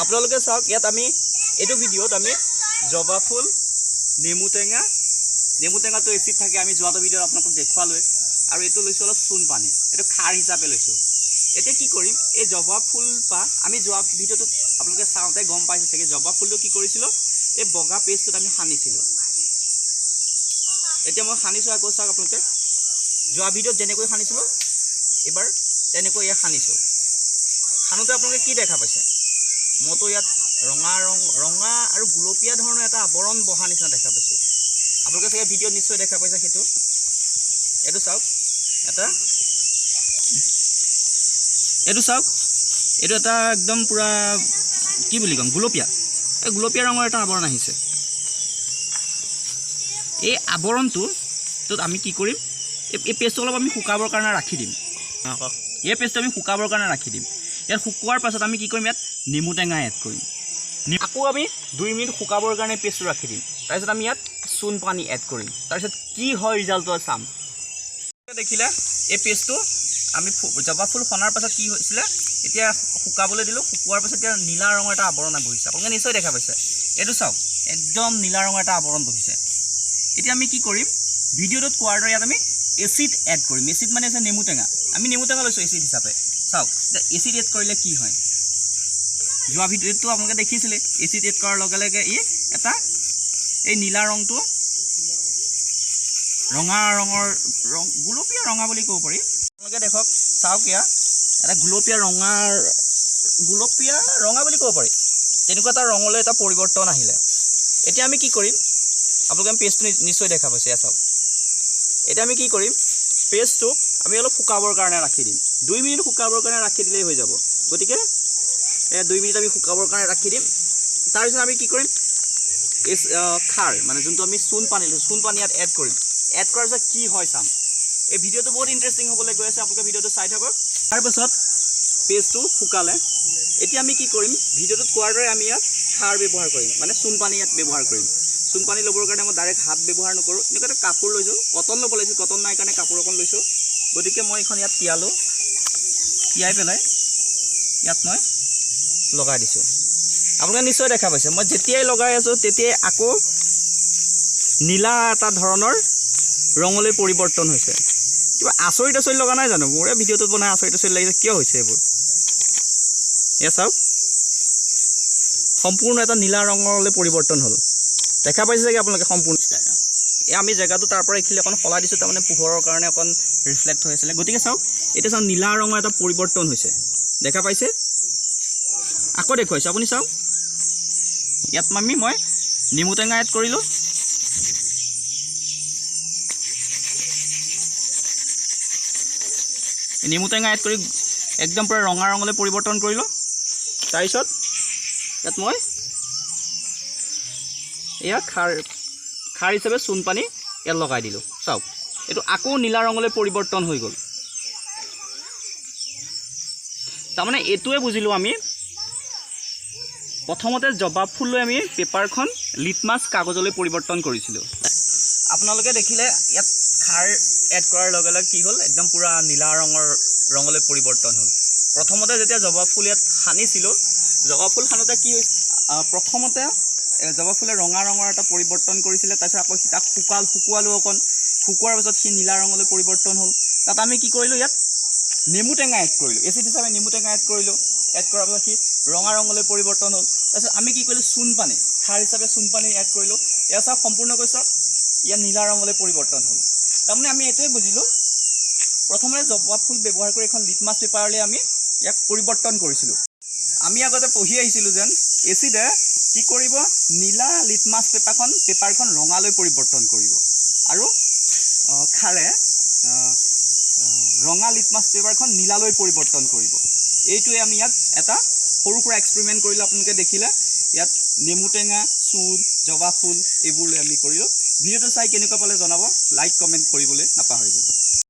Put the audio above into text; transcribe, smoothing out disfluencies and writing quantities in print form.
আপোনালোকে চাওক, ইয়াত আমি এইটো ভিডিঅ'ত আমি জবা ফুল, নেমু টেঙা, নেমু টেঙাটো এচিড থাকে, আমি যোৱাটো ভিডিঅ'ত আপোনালোকক দেখুৱালোৱে। আৰু এইটো লৈছোঁ অলপ চূণ পানী, এইটো খাৰ হিচাপে লৈছোঁ। এতিয়া কি কৰিম, এই জবা ফুল পা আমি যোৱা ভিডিঅ'টোত আপোনালোকে চাওঁতে গম পাইছে চাগে, জবা ফুলটো কি কৰিছিলোঁ, এই বগা পেজটোত আমি সানিছিলোঁ। এতিয়া মই সানিছোঁ, আকৌ চাওক আপোনালোকে, যোৱা ভিডিঅ'ত যেনেকৈ সানিছিলোঁ এইবাৰ তেনেকৈ ইয়াত সানিছোঁ। সানোতে আপোনালোকে কি দেখা পাইছে? মইতো ইয়াত ৰঙা ৰং, ৰঙা আৰু গুলপীয়া ধৰণৰ এটা আৱৰণ বহা নিচিনা দেখা পাইছোঁ। আপোনালোকে চাগে ভিডিঅ'ত নিশ্চয় দেখা পাইছে সেইটো। এইটো চাওক, এটা এইটো চাওক, এইটো এটা একদম পূৰা কি বুলি ক'ম, গুলপীয়া, এই গুলপীয়া ৰঙৰ এটা আৱৰণ আহিছে। এই আৱৰণটোত আমি কি কৰিম, এই পেজটো অলপ আমি শুকাবৰ কাৰণে ৰাখি দিম। এই পেজটো আমি শুকাবৰ কাৰণে ৰাখি দিম। ইয়াত শুকোৱাৰ পাছত আমি কি কৰিম, ইয়াত নেমু টেঙা এড কৰিম। আকৌ আমি 2 মিনিট শুকাবৰ কাৰণে পেজটো ৰাখি দিম। তাৰপিছত আমি ইয়াত চূণ পানী এড কৰিম। তাৰপিছত কি হয় ৰিজাল্টটো চাম। দেখিলে এই পেজটো আমি জবা ফুল সনাৰ পাছত কি হৈছিলে, এতিয়া শুকাবলৈ দিলোঁ। শুকোৱাৰ পাছত এতিয়া নীলা ৰঙৰ এটা আৱৰণ বহিছে, আপোনালোকে নিশ্চয় দেখা পাইছে। এইটো চাওক, একদম নীলা ৰঙৰ এটা আৱৰণ বহিছে। এতিয়া আমি কি কৰিম, ভিডিঅ'টোত কোৱাৰ দৰে ইয়াত আমি এচিড এড কৰিম। এচিড মানে হৈছে নেমু টেঙা, আমি নেমু টেঙা লৈছোঁ এচিড হিচাপে। চাওক এতিয়া এচিড এড কৰিলে কি হয়, যোৱা ভিডিঅ'টো আপোনালোকে দেখিছিলে। এচিড এড কৰাৰ লগে লগে ই এটা এই নীলা ৰংটো ৰঙা ৰঙৰ ৰং, গুলপীয়া ৰঙা বুলি ক'ব পাৰি। আপোনালোকে দেখক, চাওক, ইয়াত এটা গুলপীয়া ৰঙাৰ, গুলপীয়া ৰঙা বুলি ক'ব পাৰি, তেনেকুৱা এটা ৰঙলৈ এটা পৰিৱৰ্তন আহিলে। এতিয়া আমি কি কৰিম, আপোনালোকে পেজটো নিশ্চয় দেখা পাইছে, এয়া চাওক। এতিয়া আমি কি কৰিম, পেজটো আমি অলপ শুকাবৰ কাৰণে ৰাখি দিম। 2 মিনিট শুকাবৰ কাৰণে ৰাখি দিলেই হৈ যাব। গতিকে এই 2 মিনিট আমি শুকাবৰ কাৰণে ৰাখি দিম। তাৰপিছত আমি কি কৰিম, এই খাৰ মানে যোনটো আমি চূণ পানী লৈছোঁ, চূণ পানী ইয়াত এড কৰিম। এড কৰাৰ পিছত কি হয় চাম। এই ভিডিঅ'টো বহুত ইণ্টাৰেষ্টিং হ'বলৈ গৈ আছে, আপোনালোকে ভিডিঅ'টো চাই থাকক। তাৰপাছত পেজটো শুকালে, এতিয়া আমি কি কৰিম, ভিডিঅ'টোত কোৱাৰ দৰে আমি ইয়াত খাৰ ব্যৱহাৰ কৰিম, মানে চূণ পানী ইয়াত ব্যৱহাৰ কৰিম। চূণ পানী ল'বৰ কাৰণে মই ডাইৰেক্ট হাত ব্যৱহাৰ নকৰোঁ, এনেকুৱা এটা কাপোৰ লৈছোঁ। কটন ল'ব লাগিছিল, কটন নাই কাৰণে কাপোৰ অকণ লৈছোঁ। গতিকে মই এইখন ইয়াত তিয়ালোঁ, তিয়াই পেলাই ইয়াত মই লগাই দিছোঁ। আপোনালোকে নিশ্চয় দেখা পাইছে, মই যেতিয়াই লগাই আছোঁ তেতিয়াই আকৌ নীলা এটা ধৰণৰ ৰঙলৈ পৰিৱৰ্তন হৈছে। কিবা আচৰিত আচৰিত লগা নাই জানো? মোৰে ভিডিঅ'টোত বনাই আচৰিত আচৰিত লাগিছে, কিয় হৈছে এইবোৰ? এয়া চাওক, সম্পূৰ্ণ এটা নীলা ৰঙলৈ পৰিৱৰ্তন হ'ল, দেখা পাইছে চাগে আপোনালোকে সম্পূৰ্ণ। এই আমি জেগাটো তাৰ পৰা এইখিনি অকণ সলাই দিছোঁ, তাৰমানে পোহৰৰ কাৰণে অকণ ৰিফ্লেক্ট হৈ আছিলে। গতিকে চাওক, এতিয়া চাওক, নীলা ৰঙৰ এটা পৰিৱৰ্তন হৈছে, দেখা পাইছে? আকৌ দেখুৱাইছোঁ, আপুনি চাওক। ইয়াত মই নেমু টেঙা এড কৰিলোঁ। নেমু টেঙা এড কৰি একদম পূৰা ৰঙা ৰঙলৈ পৰিৱৰ্তন কৰিলোঁ। তাৰপিছত ইয়াত মই এয়া খাৰ হিচাপে চূণ পানী ইয়াত লগাই দিলোঁ। চাওক, এইটো আকৌ নীলা ৰঙলৈ পৰিৱৰ্তন হৈ গ'ল। তাৰমানে এইটোৱে বুজিলোঁ আমি, প্ৰথমতে জবা ফুল লৈ আমি পেপাৰখন লিটমাছ কাগজলৈ পৰিৱৰ্তন কৰিছিলোঁ। আপোনালোকে দেখিলে ইয়াত খাৰ এড কৰাৰ লগে লগে কি হ'ল, একদম পূৰা নীলা ৰঙলৈ পৰিৱৰ্তন হ'ল। প্ৰথমতে যেতিয়া জবা ফুল ইয়াত সানিছিলোঁ, জবা ফুল সানোতে কি হৈছে, প্ৰথমতে জবা ফুলে ৰঙা ৰঙৰ এটা পৰিৱৰ্তন কৰিছিলে। তাৰপিছত আকৌ তাক শুকুৱালোঁ অকণ, শুকোৱাৰ পাছত সি নীলা ৰঙলৈ পৰিৱৰ্তন হ'ল। তাত আমি কি কৰিলোঁ, ইয়াত নেমু টেঙা এড কৰিলোঁ, এচিড হিচাপে নেমু টেঙা এড কৰিলোঁ। এড কৰাৰ পাছত সি ৰঙা ৰঙলৈ পৰিৱৰ্তন হ'ল। তাৰপিছত আমি কি কৰিলোঁ, চূণ পানী, খাৰ হিচাপে চূণ পানী এড কৰিলোঁ। ইয়াৰ চাওক, সম্পূৰ্ণকৈ চাওক, ইয়াত নীলা ৰঙলৈ পৰিৱৰ্তন হ'ল। তাৰমানে আমি এইটোৱে বুজিলোঁ, প্ৰথমতে জবা ফুল ব্যৱহাৰ কৰি এখন লিটমাছ পেপাৰলৈ আমি ইয়াক পৰিৱৰ্তন কৰিছিলোঁ। আমি আগতে পঢ়ি আহিছিলোঁ যেন এচিডে কি কৰিব, নীলা লিটমাছ পেপাৰখন ৰঙালৈ পৰিৱৰ্তন কৰিব আৰু খাৰে ৰঙা লিটমাছ পেপাৰখন নীলালৈ পৰিৱৰ্তন কৰিব। এইটোৱে আমি ইয়াত এটা সৰু সুৰা এক্সপেৰিমেণ্ট কৰিলোঁ। আপোনালোকে দেখিলে ইয়াত নেমু টেঙা, চূণ, জবা ফুল এইবোৰ লৈ আমি কৰিলোঁ। ভিডিঅ'টো চাই কেনেকুৱা পালে জনাব, লাইক কমেণ্ট কৰিবলৈ নাপাহৰিব।